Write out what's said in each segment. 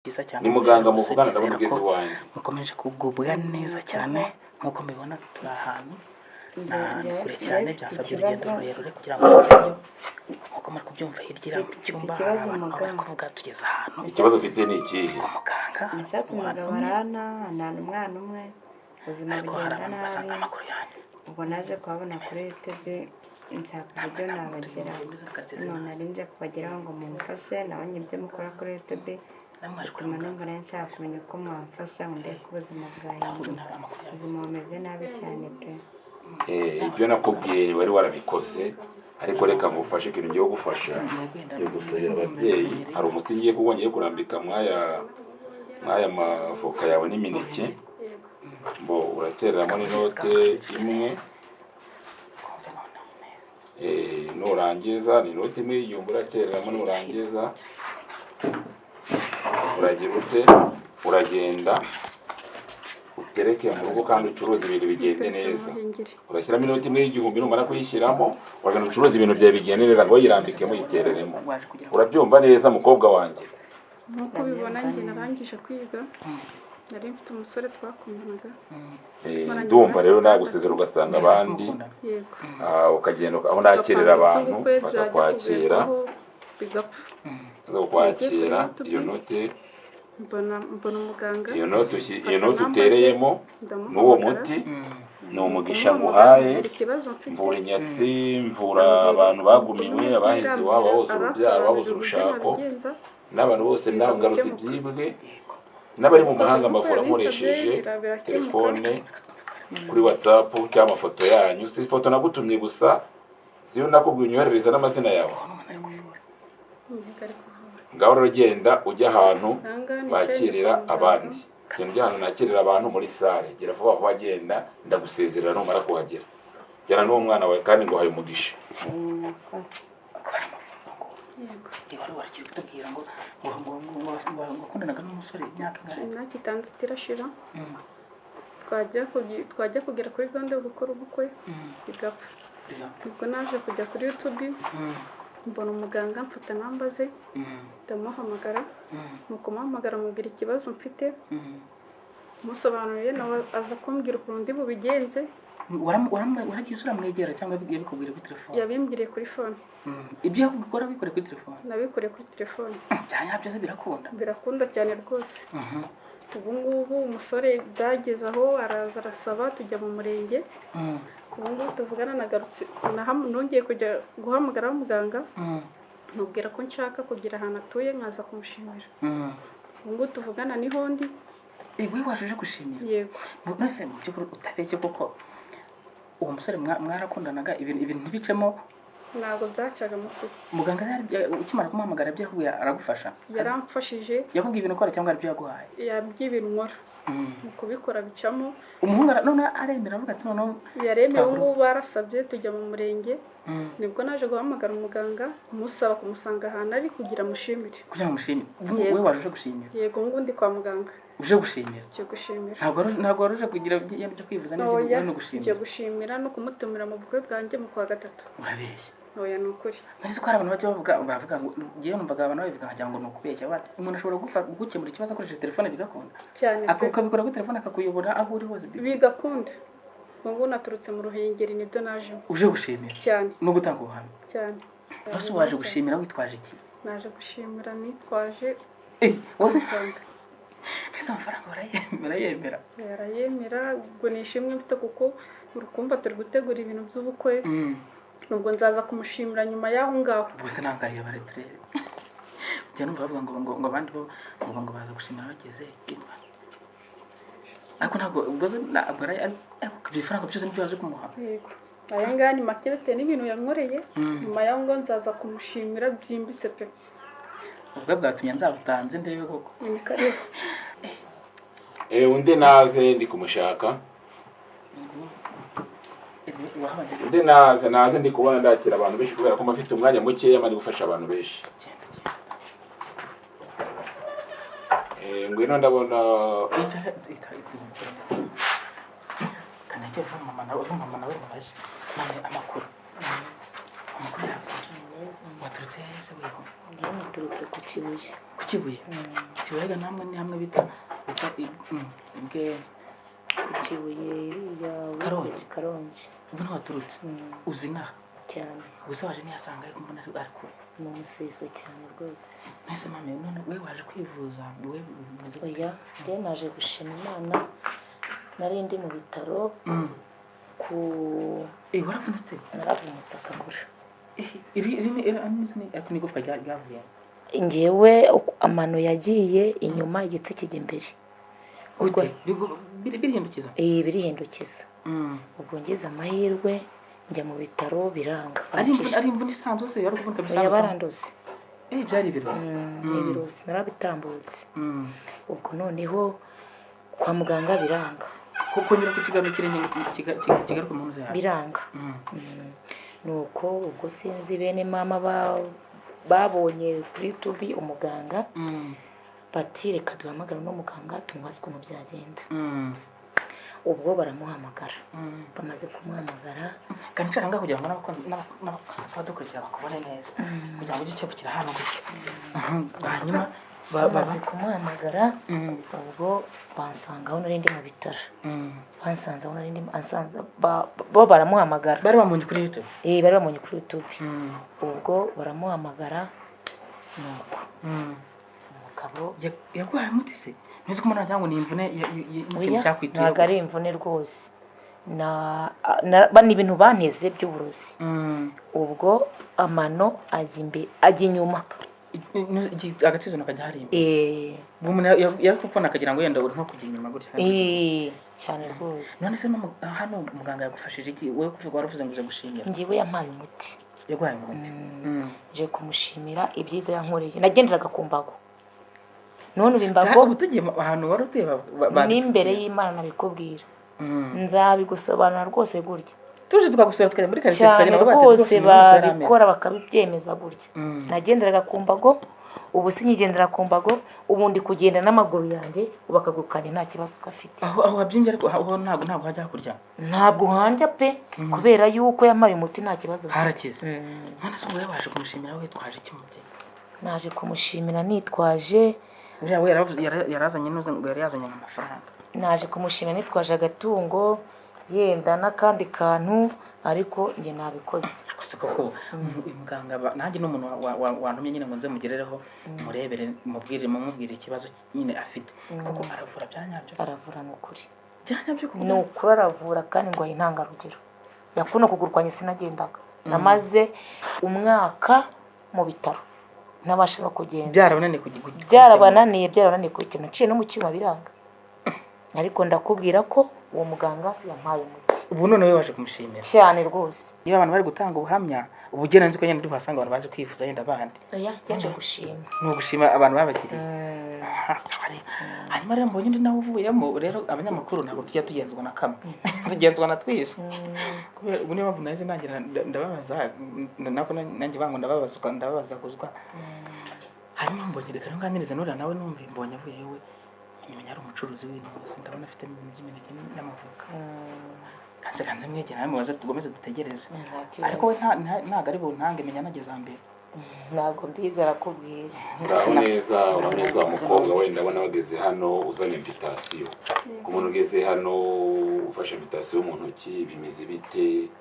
Byiza cyane. Ni muganga Rwose muvugana, ndabona ndizera ugeze ko iwanjye. mukomeje kugubwa neza cyane. Nk'uko mubibona, turi ahantu, ni ahantu kure cyane, byasabye urugendo rurerure kugira ngo tugereyo. Nk'uko muri kubyumva, hirya iriya mu cyumba hari Ikibazo, abantu bari muganga. kuvuga. Tugeze ahantu Ikibazo ufite ni ikihe? kwa muganga. Nashatse Abantu umugabo umwe, arana nta umwana umwe, ubuzima ariko hari bugenda abantu basanga nabi. Amakuru yanyu? Ubwo naje kuhabona kuri YouTube, nshaka uburyo nabageraho. None nari nje kubageraho ngo mumfashe. Nabonye ibyo mukora kuri YouTube, Namwe mwaje kureba bituma muganga? numva nari nshaka kumenya uko mwamfasha ngo ndebe ko ubuzima bwahinduka. Amakuru yawe? Ubuzima bumeze nabi cyane pe. Ibyo nakubwiye wari warabikoze, ariko reka ngufashe ikintu ngiye gufasha. Ngiye gusabira ababyeyi. Hari umuti ngiye kuba ngiye kurambika mwaya mavoka yawe n'imineke. Bo uratereramo n'inote imwe. Twumve noneho neza. Nurangiza, ni inoti imwe y'igihumbi uratereramo. Nurangiza uragira ute? Uragenda utereke mu rugo kandi ucuruze ibintu bigende neza. Urashyiramo inoti imwe y'igihumbi. Numara kuyishyiramo, uragenda ucuruza ibintu byawe bigende neza, ngo uyirambikemo, uyitereremo. Waje kugira ngo Urabyumva neza, mukobwa wanjye? Nk'uko ubibona, njye narangije kwiga, nari mfite umusore twakundanaga. Ndumva rero nagusezera ugasanga abandi. Yego. Ukagenda aho nakirira abantu Tugapanga iby'ubukwe, byajya bakakwakira. kugerwaho bigapfa. Bakakwakira iyo note. Mbona umuganga. Iyo note utereyemo n'uwo muti ni umugisha nguhaye. Mbwira ikibazo mfite. Mvura inyatsi, mvura abantu bagumiwe, abaheze iwabo, babuze urubyaro, babuze urushako, n'abantu bose n'abagarutse ibyibwe, n'abari mu mahanga mbavura nkoresheje telefone kuri WhatsApp cyangwa amafoto yanyu. Si ifoto nagutumye gusa, siyo nakubwiye unyoherereza n'amazina yawe. Umuntu ari kuvura. Yego, ari kuvura. Ngaho rero genda ujya ahantu Ahangaha nicaye bakirira ni kwa muganga. abandi. Genda ujya ahantu nakirira abantu muri sale. Gera vuba vuba, genda, ndagusezerera numara kuhagera. Jyana n'uwo mwana wawe kandi nguhaye umugisha. Murakoze. Ko bari amavuriro ngo Yego. Wari warakiri kutubwira ngo wakundanaga n'umusore imyaka ingahe? Imyaka 6 irashira. Twajya kugera kuri gahunda yo gukora ubukwe, bigapfa. Bigapfa. Ubwo naje kujya kuri YouTube, mbona umuganga, mfata namba ze, ndamuhamagara. Mu kumuhamagara mubwira ikibazo mfite, musobanuriye, nawe aza kumbwira ukuntu ndi bubigenze. Waragiye uramwegera cyangwa yabikubwira kuri telefone? Yabimbwiriye kuri phone. Ibyo yakubwira bikoreye kuri telefone? Nabikoreye kuri telefone. Bya nyabyo se birakunda? Birakunda cyane rwose. Ubu ngubu umusore byageze aho araza arasaba, tujya mu murenge. Ubu ngubu tuvugana nagarutse, nongeye kujya guhamagara muganga, mubwira ko nshaka kugira ahantu atuye nkaza kumushimira. Ubu ngubu tuvugana niho ndi. Wowe waje uje gushimira? Yego. Mbese mu by'ukuri utabeshye koko, uwo musore mwarakundanaga, ibintu ntibicemo? Ntabwo byacyaga amakuru. Muganga ukimara kumuhamagara ibyo yakubwiye aragufasha? Yaramfashije. Yakubwiye ibintu ukora cyangwa hari ibyo yaguhaye? Yabwiye ibintu nkora, mu kubikora bicamo. Umuhungu none aremera, avuga ati noneho Yaremewe. Ubu ngubu barasabye tujya mu murenge. Nibwo naje guhamagara umuganga musaba kumusanga ahantu ari kugira amushimire. Kugira ngo umushimire ubu? Yego. Wowe waje uje gushimira? Yego, ubu ngubu ndi kwa muganga. Uje gushimira? Nje gushimira. Ntabwo wari uje kugira ibyo kwivuza n'ibyo Oya. no Nje gushimira. gushimira no kumutumira mu bukwe bwanjye mu kwa gatatu. Urabeshya. Oya, ni ukuri. Nari ko hari abantu bajya bavuga ngo, ngewe numvaga abantu babivuga nkagira ngo ni ukubeshya, bati umuntu ashobora gukemura ikibazo akoresheje telefone bigakunda. Cyane pe. Ukabikora kuri telefone akakuyobora aho uri hose. Bigakunda. Ubu ngubu naturutse mu Ruhengeri, nibyo najemo. Uje gushimira? Cyane. No gutanga ubuhamya? Cyane. Ese waje gushimira witwaje iki? Naje gushimira nitwaje Wowe amafaranga. Mbese amafaranga barayemera yemera? Yarayemera. Ubwo ni ishimwe mfite kuko urukumva turi gutegura ibintu by'ubukwe. Ubwo nzaza kumushimira nyuma y'aho ngaho. Ubwo se nangaye bare turebe. Njya numva bavuga ngo abandi bo ngo baza gushimira bageze itwa, ariko ntabwo ubwo se ntabwo ariko ibyo bifaranga byose nibyo waje kumuha? Yego, aya ngaya ni make bitewe n'ibintu yankoreye. Nyuma y'aho ngaho nzaza kumushimira byimbitse pe. Ubwo bwatumye nzabutanze ndebe koko. Ni karibu. Undi naze, ndi kumushaka. Wahabanje. Undi naze, ndi kubona ndakira abantu benshi kubera ko mfite umwanya mukeya, mari gufasha abantu benshi. Genda, genda. Ngwino ndabona. Icara ita kanegera uri mama nawe, uri mama nawe, mubaze none amakuru yawe. Neza. Waturutse hese weho? Njyewe naturutse ku Kibuye. Ku Kibuye? Kibuye ga namwe ni hamwe bita bwe Ku Kibuye iriya Karongi. Karongi. Ubu niho waturutse? Uzi inaha? Cyane. Ubuse waje ntiyasanga ariko mbona ari kure. Ni umuseso cyane rwose. Nese mame none we waje kwivuza we bimeze gute? Oya, njyewe naje gushima Imana. Nari ndi mu bitaro ku waravunitse? Naravunitse akaguru. Iri ni igufwa ryavuye. Njyewe amano yagiye inyuma igitsi kijya imbere. Ubwo birihindukiza? Birihindukiza. Ubwo ngize amahirwe njya mu bitaro biranga. Ari imvune isanzwe se yari kuvunika bisanzwe? Oya, barandoze. Byari ibirozi. Ni ibirozi narabitambutse. Ubwo noneho kwa muganga biranga. Kuko nyura ku kiganiro kirenge kigaruka mu nzu yawe. Biranga. Nuko ubwo sinzi bene mama babonye kuri tubi umuganga bati reka duhamagare no muganga tumubaze ukuntu byagenda. Ubwo baramuhamagara. Bamaze kumuhamagara kancara ngaho kugira ngo n'abadukurikira bakubone neza kugira ngo ujye ukebukira hano gutya. Hanyuma bamaze kumuhamagara ubwo bansanga aho nari ndi mu bitaro. Bansanze aho nari ndi ansanza bo baramuhamagara. Bari bamunye kuri YouTube? Bari bamunye kuri YouTube. Ubwo baramuhamagara nuko umugabo yaguhaye umuti se? Ntuzi ko umuntu wagira ngo ni imvune y'ikintu cyakwituye? Ntabwo ari imvune rwose. Ni ibintu banteze by'uburozi. Ubwo amano ajya inyuma. Agatsizo kajya hari imbere. Ubwo umuntu yakubona akagira ngo yenda uri nko kujya inyuma gutya. Cyane rwose. None se hano muganga yagufashije iki? Wowe kuvuga waravuze ngo uje gushimira. Njyewe yampaye umuti. Yaguhaye umuti. Nje kumushimira ibyiza yankoreye. Nagenderaga ku mbago. None ubu imbago tugiye ahantu wari utuye n'imbere y'Imana nabikubwira. Nzabigusobanura rwose gutya. Tuje tukagusura tukajya muri quartier tukagenda rwose babikora bakabibyemeza gutya. Nagenderaga ku mbago, ubu sinyigendera ku mbago, ubu ndi kugenda n'amaguru yanjye, ubu akaguru kanjye nta kibazo gafite. Aho wabyimbye ariko aho ntabwo hajya hakurya. Ntabwo hanjya pe, kubera yuko yampaye umuti nta kibazo. Harakize. None se ubwo waje kumushimira witwaje iki mubyeyi? Naje kumushimira nitwaje uriya we yarazanye n'uze ngo yari yazanye amafaranga. Naje kumushimira nitwaje agatungo yenda n'akandi kantu ariko njye nabikoze. Akose koko uyu muganga nanjye n'umuntu wantumye nyine ngo nze mugerereho murebere mubwire mumubwire ikibazo nyine afite. Koko aravura byanyabyo? Aravura n'ukuri. Byanyabyo koko? Ni ukuri aravura kandi ngo intangarugero. Yakuno kuguru kwanjye sinagendaga. Namaze umwaka mu bitaro. Ntabasha no kugenda. Byarabananiye Byarabananiye kugenda. Naciye no mu cyuma biranga. Ariko ndakubwira ko uwo muganga yampaye umuti. Ubu none we waje kumushimira cyane rwose. Niba abantu bari gutanga ubuhamya ubugena nzi ko nyine duhasanga abantu baje kwivuza yenda abandi. Oya, yaje gushima. Ni ugushima abantu babagiriye. Hanyuma rero mbonye undi nawe uvuyemo rero abanyamakuru ntabwo tujya tugenzwa na kamwe. Tugenzwa na twishe. Kubera ubu niyo mpamvu nahise nangira ndababaza nako nanjye bango ndababaza kuzwa. Hanyuma mbonye reka nganirize nuriya nawe numve mbonye avuyeyo we. Nyuma ari umucuruzi w'intuzi ndabona afite ibintu by'imineke n'amavuka. Kanze mwegera namwe baze tugomeze dutegereze. Ariko we ntago ari buntange menya nageze mbere. Ntabwo mbizi arakubwira. Uraho neza mukobwa we ndabona wageze hano uzanye invitation. Ku muntu ugeze hano ufashe invitation mu ntoki bimeze bite?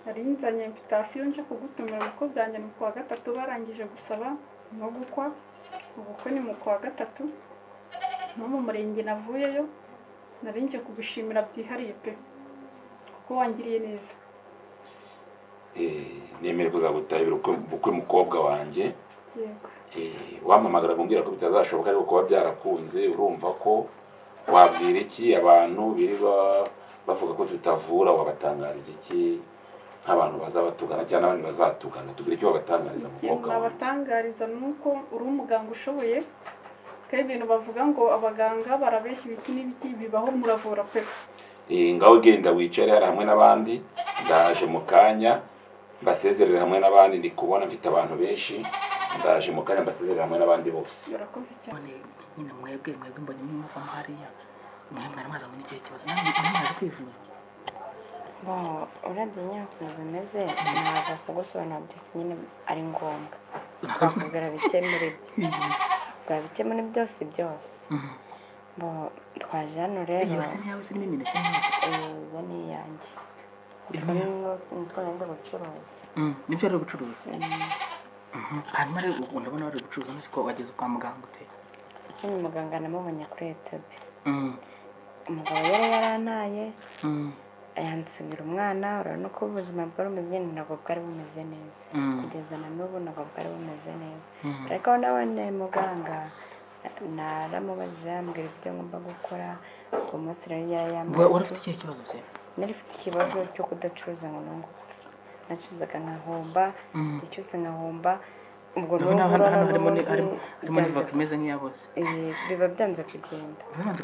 Nari nzanye invitation nje kugutumira ubukwe bwanjye mu kwa gatatu barangije gusaba no gukwa. Ubukwe ni mu kwa gatatu. No mu murenge navuyeyo nari nje kugushimira byihariye pe kuko wangiriye neza. Nemere kuzagutabira ubukwe mukobwa wanjye. Yego. Wampamagara kumbwira ko bitazashoboka ariko kuba byarakunze urumva ko wabwira iki abantu birirwa bavuga ko tutavura wabatangariza iki nk'abantu bazabatugana cyangwa n'abandi bazatugana tubwire icyo wabatangariza mukobwa wanjye. Nabatangariza nuko uri umuganga ushoboye. Kandi ibintu bavuga ngo abaganga barabeshya ibiki n'ibiki bibaho muravura pe. Ngaho genda wicare hari hamwe n'abandi ndaje mu kanya mbasezerera hamwe n'abandi ndi kubona mfite abantu benshi ndaje mu kanya mbasezerera hamwe n'abandi bose. Urakoze cyane. Nyine mwebwe mbonye muvamo hariya mwe mwari mwazanye n'ikihe kibazo namwe mwaje kwivuza? Urebye nyine ukuntu bimeze ntabwo kugusobanura byose nyine ari ngombwa twakubwira bike muri byo bwa bike muri byose byose. Twaje hano rero iyo se niyawe se n'imineke iyo ni iyanjye nitwo nenda gucuruza nibyo ari gucuruza. Hanyuma rero ubu ndabona bari gucuruza nzi ko wageze kwa muganga ute? Hano muganga namubonye kuri YouTube. Umugabo yari yarantaye yansigira umwana. Urabona ko ubuzima bwari bumeze ntabwo bwari bumeze neza kugeza na n'ubu ntabwo bwari bumeze neza. Ariko nabonye muganga naramubajije ambwira ibyo ngomba gukora. Uwo munsi rero yarayambwiye. Wari ufite ikihe kibazo se? Nari mfite ikibazo cyo kudacuruza ngo nunguke. Nacuruzaga nkahomba, icyose nkahomba. Ubwo harimo n'ivoka imeze nk'iya bose. Biba byanze kugenda.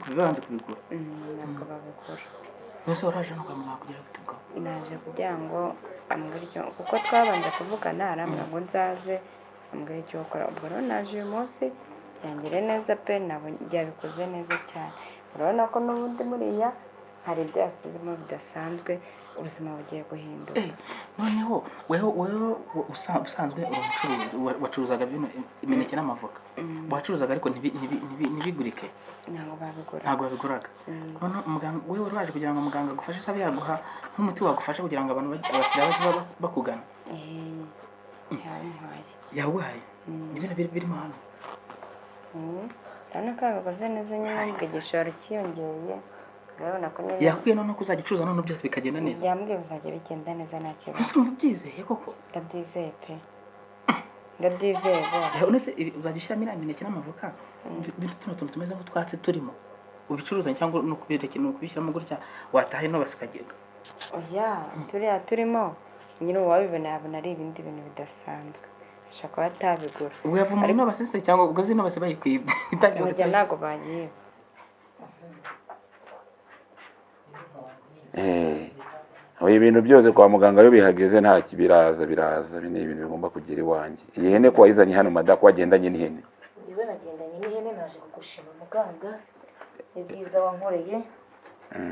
Biba banze kubigura. Ntabwo babigura. Mbese waraje no kwa muganga kugira gute bwo? Naje kugira ngo ambwire icyo, kuko twabanje kuvugana arambwira ngo nzaze ambwire icyo gukora. Ubwo rero naje uyu munsi yangire neza pe, nabo yabikoze neza cyane. Urabona ko n'ubundi muriya hari ibyo yasizemo bidasanzwe, ubuzima bugiye guhinduka. Noneho wewe usanzwe uri umucuruzi, wacuruzaga bino imineke n'amavoka, wacuruzaga ariko ntibigurike, ntabwo babigura, ntabwo babiguraga. None muganga wewe wari waje kugira ngo muganga agufashe sabe yaguha nk'umuti wagufasha kugira ngo abantu abakiriya bajye bakugana. Yaguhaye ibintu birimo hano. Urabona ko babikoze neza nyine, ubwo igishoro cyiyongereye. Urabona ko nyine yakubwiye noneho ko uzajya ucuruza noneho byose bikagenda neza. Yambwiye bizajya bigenda neza nta kibazo. Ese urumva ubyizeye koko? Ndabyizeye pe, ndabyizeye rwose. None se uzajya ushyiramo iriya mineke n'amavoka tuno tuntu tumeze nk'utwatsi turimo ubicuruza cyangwa ni ukubishyiramo gutya wataha ino basi ukagenda? Oya, turiya turimo nyine uwabibona yabona ari ibindi bintu bidasanzwe, ashobora kuba atabigura. Ubwo yavuma ino basi se cyangwa ubwo zino basi bayikwibye? Oya, ntabwo bayiba. Ibintu byose kwa muganga iyo bihageze nta biraza biraza. Ni ibintu bigomba kugira iwanjye. Iyi hene ko wayizanye hano mada, ko wagendanye n'ihene? Yewe nagendanye n'ihene, naje kugushima muganga ibyiza wankoreye,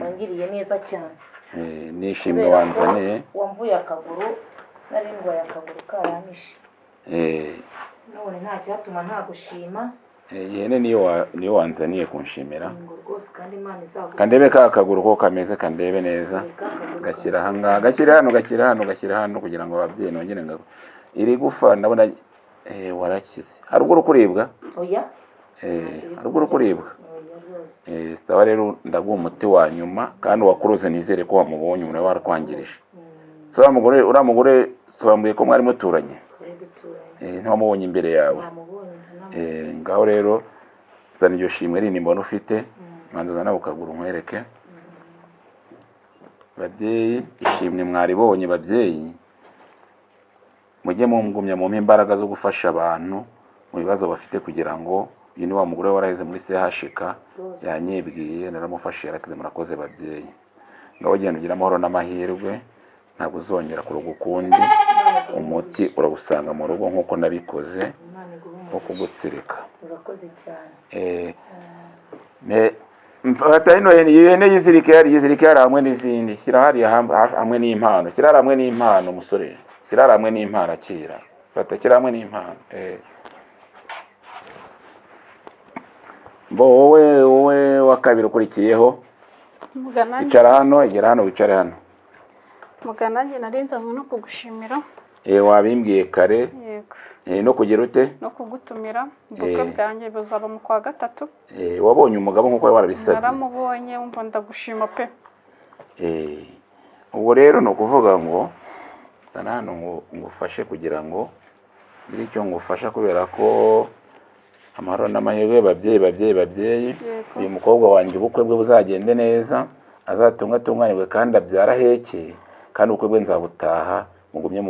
wangiriye neza cyane. Nishimwe wanzaniye. Wamvuye akaguru, nari ndwaye akaguru karanyishe. None nta cyatuma ntagushima. Iyi hene niyo wanzaniye kunshimira. Kandebe ka kaguru ko kameze, kandebe neza. Gashyira ahangaha, gashyira hano, gashyira hano, gashyira hano kugira ngo ababyeyi nongere ngo iri gufa ndabona warakize. Haruguru kuribwa? Oya. Haruguru kuribwa. Sawa rero ndaguha umuti wa nyuma kandi wakuruze nizere ko wamubonye umuntu warakwangirije. So uriya mugore twambwiye ko mwari muturanye. Ntiwamubonye imbere yawe. Ngaho rero zana iryo shimwe rindi mbona ufite, manza uzana ukaguru nkwereke. Babyeyi, ishimwe mwaribonye babyeyi, mujye mungumya mumpe imbaraga zo gufasha abantu mu bibazo bafite kugira ngo uyu ni wa mugore waraheze muri CHK yanyibwiye naramufashe yarakize. Murakoze babyeyi. Ngaho genda ugira amahoro n'amahirwe, ntabwo uzongera kuroga ukundi. Umuti urawusanga mu rugo nk'uko nabikoze wo kugutsirika. Urakoze cyane. Mfata ino hene, iyo hene yizirike hari, yizirike hari hamwe n'izindi. Shyira hariya hamwe n'impano, shyira hariya hamwe n'impano musore, shyira hariya hamwe n'impano akira. Fata shyira hamwe n'impano. Bo wowe wa kabiri ukurikiyeho, icara hano, igera hano, wicare hano. Mugana narinzanywe no kugushimira. Wabimbwiye kare. Yego. No kugira ute? No kugutumira. Ubukwe bwanjye buzaba mu kwa gatatu. Wabonye umugabo nkuko wari warabisabye? Naramubonye, umva ndagushima pe. Ubwo rero ni ukuvuga ngo zana hano ngo ngufashe kugira ngo ngire icyo ngufasha kubera ko amahoro n'amahirwe babyeyi babyeyi babyeyi. Uyu mukobwa wanjye ubukwe bwe buzagende neza, azatunga atunganirwe kandi abyara aheke, kandi ubukwe bwe nzabutaha. Mugumye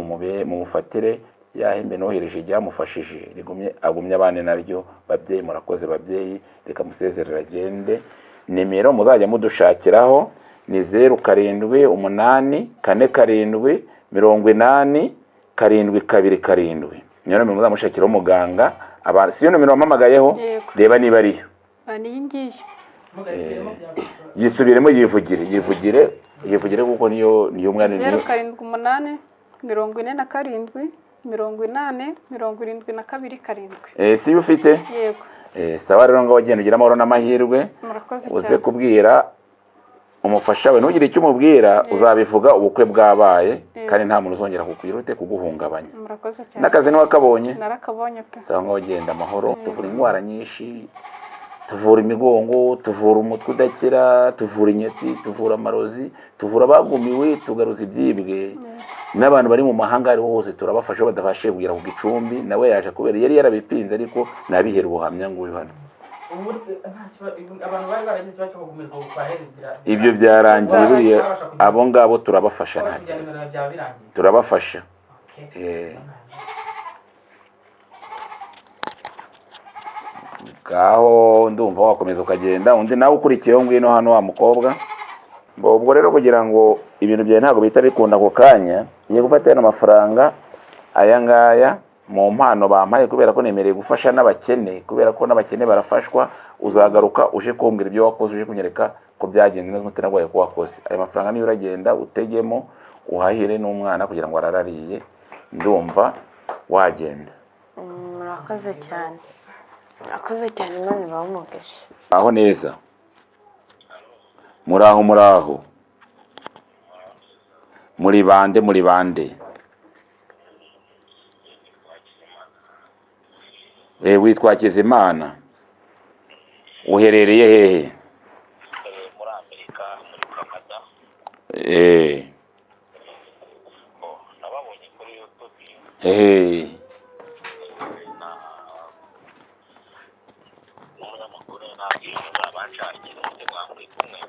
mumufatire yahembe nohereje ryamufashije rigumye agumye abane naryo. Babyeyi murakoze babyeyi, reka musezerera agende. Nimero muzajya mudushakiraho ni 0 7 8 4 7 80 7 2 7. Niyo nomero muzamushakiraho muganga. Si yo nomero wampamagayeho? Reba niba ariyo. Ni iyi ngiyi. Yisubiremo, yivugire, yivugire, yivugire, kuko niyo mwana Zeru niyo. karindwi umunani 47 80 72 7. Si yo ufite? Yego. Sawa rero, ngaho genda ugire amahoro n'amahirwe. Murakoze Uze cyane. kubwira umufasha we, ntugire icyo umubwira, uzabivuga ubukwe bwabaye, kandi nta muntu uzongera kukugira ute, kuguhungabanya. Murakoze cyane. N'akazi ntiwakabonye? Narakabonye pe. Sawa, ngaho genda amahoro. Tuvura indwara nyinshi, tuvura imigongo, tuvura umutwe udakira, tuvura inyatsi, tuvura amarozi, tuvura abagumiwe, tugaruza ibyibwe n'abantu bari mu mahanga ariho hose turabafasha, badafashe kugera ku gicumbi. Nawe yaje kubera yari yarabipinze, ariko nabihera ubuhamya nguyu hano. Ubu nta kibazo, abantu bari baragize ikibazo cyo kugumirwa kwa Heri. Ibyo byarangiye buriya, abo ngabo turabafasha, nta kibazo. Byaba birangiye. Turabafasha. Okay. Ngaho ndumva wakomeza ukagenda. Undi nawe ukurikiyeho, ngwino hano wa mukobwa. Ubwo rero kugira ngo ibintu byawe ntabwo bihita bikunda ako kanya, ngiye gufata yano mafaranga aya ngaya mu mpano bampaye, kubera ko nemereye gufasha n'abakene, kubera ko n'abakene barafashwa. Uzagaruka uje kumbwira ibyo wakoze, uje kunyereka ko byagenze neza, umutima ko wakoze. Aya mafaranga niyo uragenda utegemo uhahire n'umwana kugira ngo ararariye. Ndumva wagenda. Murakoze cyane, murakoze cyane, Imana ibahe umugisha. Aho neza, muraho, muraho, muri bande, muri bande? Witwa Hakizimana, uherereye hehe? Muri Amerika, muri Canada. Nababonye kuri YouTube. Na n'umunyamakuru nabwiye ngo abanshakire uburyo mwaba muri kumwe.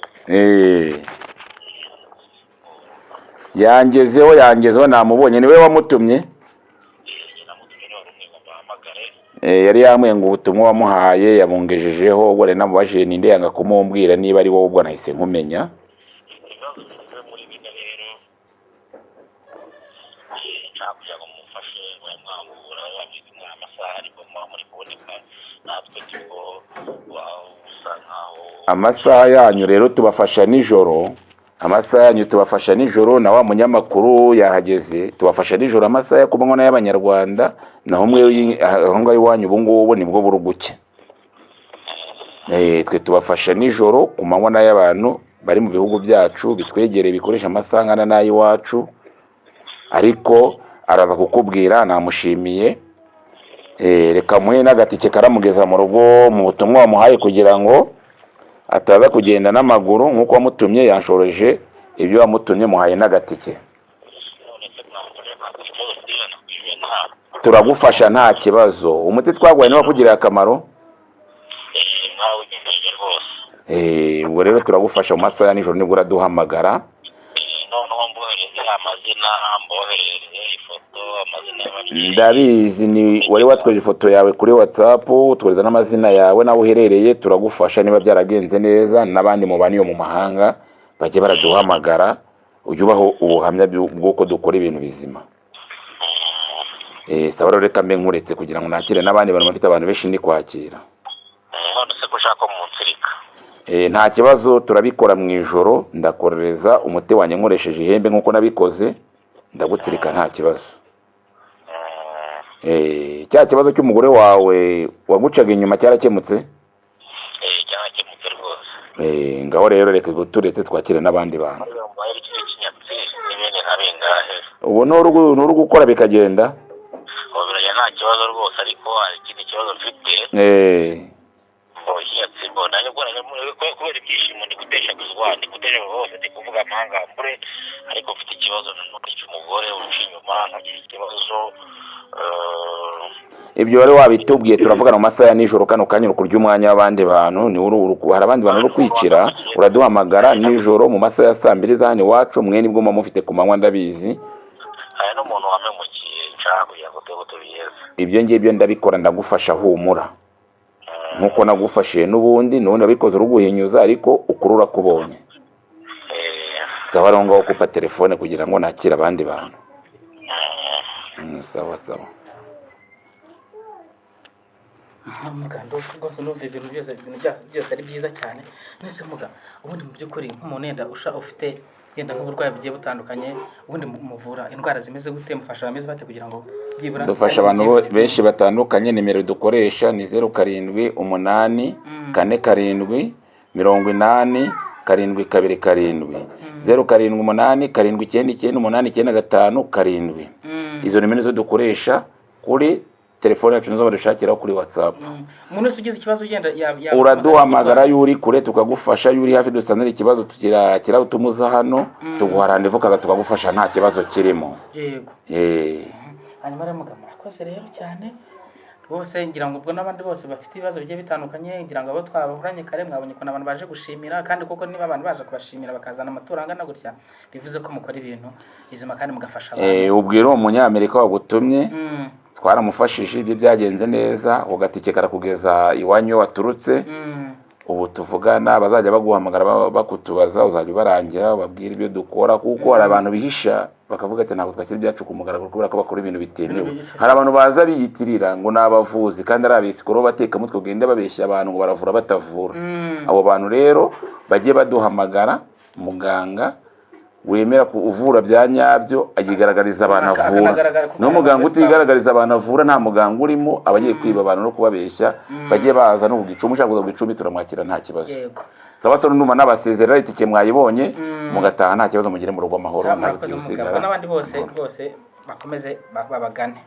Yangezeho, yangezeho, namubonye, niwe wamutumye. Njye namutumye, niba rumwe ngo mbahamagare. Yari yambwiye ngo ubutumwa wamuhaye yabungejejeho. Ubwo rero namubajije ninde, yanga kumumbwira niba ari wowe, ubwo nahise nkumenya. Ibibazo bigeze muri bine rero, nshaka kugira ngo mumufashe, mube mwahura mwe amasaha ariko muba muri kuboneka, natwe turiko usa nkaho. Amasaha yanyu rero tubafasha nijoro, amasaha yanyu tubafasha nijoro, na wa munyamakuru yahageze, tubafasha nijoro amasaha yo kumanywa n'ay'abanyarwanda, naho mwe aho ngaho iwanyu ubu ngubu nibwo buri gucya. Twe tubafasha nijoro ku manywa n'ay'abantu bari mu bihugu byacu bitwegereye bikoresha amasaha angana n'ay'iwacu, ariko araza kukubwira, namushimiye. Reka muhe n'agatike karamugeza mu rugo mu butumwa wamuhaye, kugira ngo ataza kugenda n'amaguru nk'uko wamutumye. Yanshoroje ibyo wamutumye, muhaye n'agatike. None se mwamufasha ntabwo ikibazo 100%? Turagufasha nta kibazo. Umuti twaguhaye niwo wakugiriye akamaro. Nawe ugendeje rwose. Ubwo rero turagufasha mu masaha ya nijoro, nibwo uraduhamagara. Noneho mbohereze amazina, mbohereze ifoto, amazina y'ababyeyi. Ndabizi, ni wari watweje ifoto yawe kuri WhatsApp, utwereza n'amazina yawe n'aho uherereye. Turagufasha niba byaragenze neza, n'abandi mubana iyo mu mahanga bajye baraduhamagara, ujye ubaho ubuhamya bw'uko dukora ibintu bizima. Saba rero, reka mbe nkuretse kugira ngo nakire n'abandi bantu, bafite abantu benshi ndi kwakira. None se ko ushaka ko munsirika? Nta kibazo, turabikora mu ijoro, ndakorereza umuti wanjye nkoresheje ihembe nk'uko nabikoze, ndagutsirika nta kibazo. Cya kibazo cy'umugore wawe wagucaga inyuma cyarakemutse? Cyarakemutse rwose. Ngaho rero reka turetse twakire n'abandi bantu. Mbaye ikindi kinyatsi n'ibindi nka bingahe? Ubu nturi gukora bikagenda? Ubu birajya nta kibazo rwose, ariko hari ikindi kibazo mfite. Ngo ikinyatsi mbona nibwo kubera ibyishimo ndi guteshaguzwa, ndi guteshaguzwa hose, ndi kuvuga amahangambure, ariko mfite ikibazo nanone cy'umugore unca inyuma, nkagira ikibazo Ibyo wari wabitubwiye, turavugana mu masaha ya nijoro. Kano kanya uri kurya umwanya w'abandi bantu, ni hari abandi bantu uri kwicira. Uraduhamagara nijoro mu masaha ya saa 2 za hano iwacu, mwe nibwo muba mufite ku manywa, ndabizi. Hari n'umuntu wampemukiye, nshaka kugira ngo tube tubigeze. Ibyo ngibyo ndabikora, ndagufasha, humura, nkuko nagufashije n'ubundi. N'ubundi wabikoze uruguhinyuza, ariko ukuri urakubonye. Sawa rero, ngaho kupa telefone kugira ngo nakire abandi bantu. Sawa sawa. Muga, rwose ndumva ibintu byose, ibintu byose ari byiza cyane. Nese muga, ubundi mu by'ukuri nk'umuntu yenda ufite yenda nk'uburwayi bugiye butandukanye, ubundi muvura indwara zimeze gute, mufasha abameze bate kugira ngo byibura? Dufasha abantu benshi batandukanye. Nimero dukoresha ni 078 47 80 727, 078 799 895 7. Izo nimero nizo dukoresha kuri telefone yacu, nizo badushakiraho kuri WhatsApp. Umuntu wese ugize ikibazo ugenda Uraduhamagara, iyo uri kure tukagufasha, iyo uri hafi dusanira ikibazo tukirakira utumuza hano, tuguha rendez-vous kaza tukagufasha, nta kibazo kirimo. Yego. Hanyuma rero muga, murakoze rero cyane rwose. Ngira ngo ubwo n'abandi bose bafite ibibazo bigiye bitandukanye, ngira ngo abo twabahuranye kare mwabonye ukuntu abantu baje gushimira, kandi koko niba abantu baje kubashimira bakazana amaturo angana gutya, bivuze ko mukora ibintu bizima kandi mugafasha abantu. Ubwira uwo munyamerika wagutumye, twaramufashije, ibyo byagenze neza, ako gatike karakugeza iwanyu iyo waturutse. Ubu tuvugana bazajya baguhamagara bakutubaza, uzajya ubarangira ubabwira ibyo dukora, kuko hari abantu bihisha bakavuga ati ntabwo twashyira ibyacu ku mugaragaro kubera ko bakora ibintu bitemewe. Hari abantu baza biyitirira ngo ni abavuzi kandi ari abesikoro batekamutwe, bagenda babeshya abantu ngo baravura batavura. Abo bantu rero bajye baduhamagara. Muganga wemera uvura bya nyabyo ayigaragariza abantu avura. Akanagaragara kuko Niho muganga ari utigaragariza abantu avura, nta muganga urimo, aba agiye kwiba abantu no kubabeshya. Bajye baza no ku gicumbi, ushaka kuza ku gicumbi turamwakira nta kibazo. Sawa se, ndumva n'abasezerera, itike mwayibonye, mugataha nta kibazo, mugere mu rugo amahoro. Sawa, Ntabwo murakoze muganga. tugisigara. N'abandi bose rwose bakomeze babagane.